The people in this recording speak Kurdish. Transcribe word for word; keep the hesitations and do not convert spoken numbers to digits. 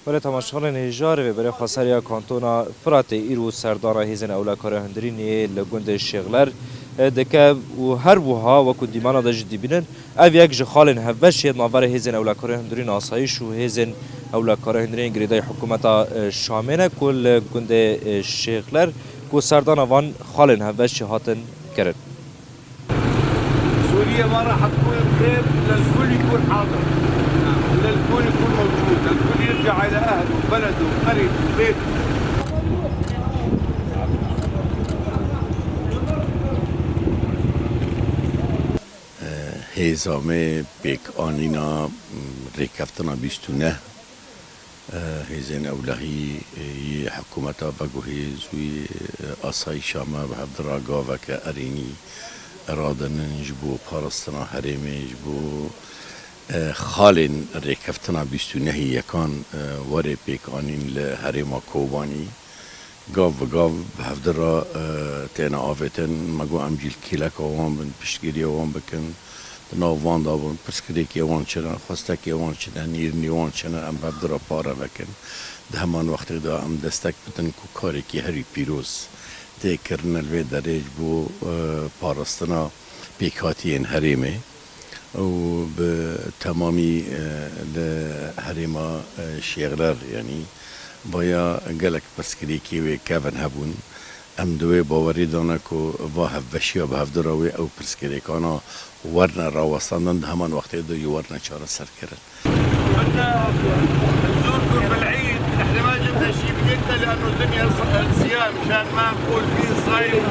Belê temaşevanên hêja, rêveberiya xweseriya kantona Firatê îro serdana hêzên ewlekarê hundirînê li gundê Şêxler, e, dike û her wiha wekû dîmana de jî dibînin, ev yek ji xalên hevbeş yê di navberê hêzên ewlekarê hundirîn asayîş û hêzên ewlekarê hundirîn girêdayî hikûmeta, e, Şamê ne ku li gundê, e, Şêxler ku serdana van xalên hevbeş jî hatin kirin. سوريا ما راح تكون بخير إلا الكل يكون حاضر، إلا الكل يكون موجود، الكل يرجع إلى أهله وبلده وقريته وبيته. Hêza me pêkanîna, mm, rêkeftina bîst û neh, e, hêzên ewlehî, e, yê hikûmeta veguhêz û yê, e, asayîşa me bi hevdira gaveke erênî radinin ji bo parastina herêmê, ji bo, e, xalên rêkeftina bîst û nehî yekan, e, werê pêkanîn li herêma Kobanî. Gav bi gav bi hevdira, e, têne avêtin. Me got em jî li kêleka wan bin, piştgiriya wan bikin. Di nav wan de bin, pirsgirêkê wan çi ne, xwestekê wan çi ne, nîrînê wan çi ne, em bi hevdira pare vekin. Di heman wextê de em destek bidin ku karekî herî pîroz tê kirine li vê derê ji bo, e, parastina pêkhatiyên herêmê û bi temamî, e, li herêma, e, Şêxler, yanî vaya gelek pirsgirêkê wê kevin hebûn. Em di wê bawerî de ne ku va hevbeşiya bi hevdira wê ew pirsgirêkana werne rawestandin, di heman wextê de jî werne çareserkirin. بدنا نزوركم بالعيد، احنا ما جبنا شيء بيدنا لأنه الدنيا ص-، صيام، مشان ما نقول في صايم.